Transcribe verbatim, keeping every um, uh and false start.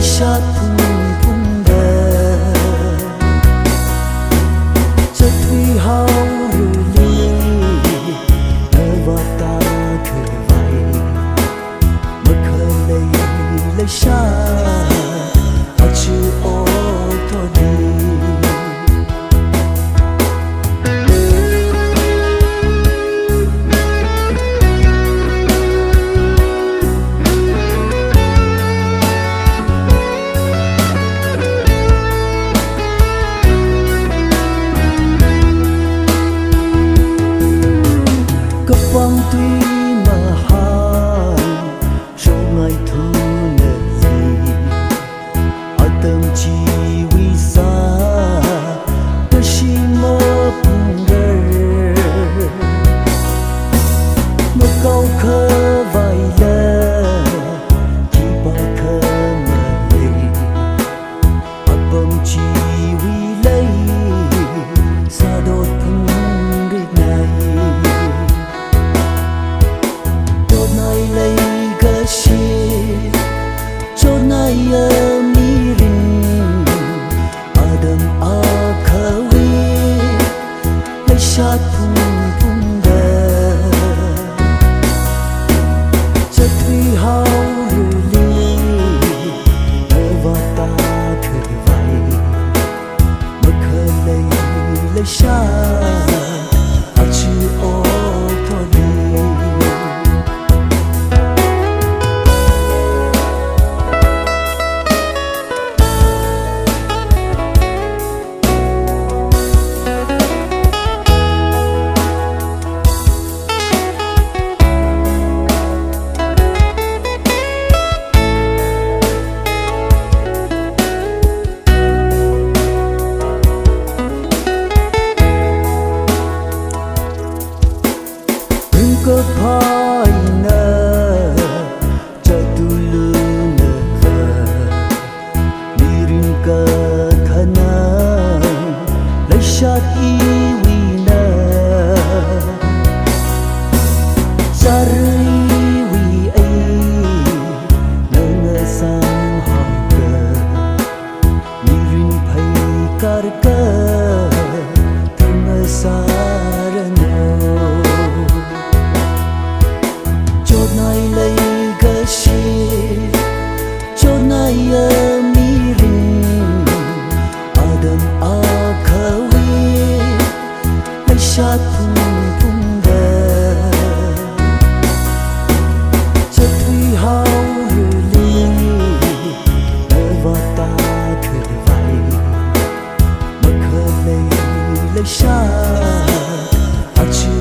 Shat phungphungda zatthuihaorali, na vātākhavai makhalei leishat aja okathuili. Kapam tui mahai shongai thunali, atam chiwui sākashi maphungrar. Makaokhavaila khipākha malei, apam chiwui lei sādot phungrikngai. Chotnai leikashi, chotnaiya mirin, atam akhawui leishat phungphungda zatthuihaorali, na vātākhavai makhalei leishat aja okathuili. Ringkaphā eina chātulunakha, mirin kathāna leishat iwuina, sāriwui eina ngasanghaoda, mirin pheikār kathāna sāranu. Chotnai leikashi, chotnaiya mirin, atam akhawui leishat phungphungda zatthuihaorali, na vātākhavai makhalei leishat aja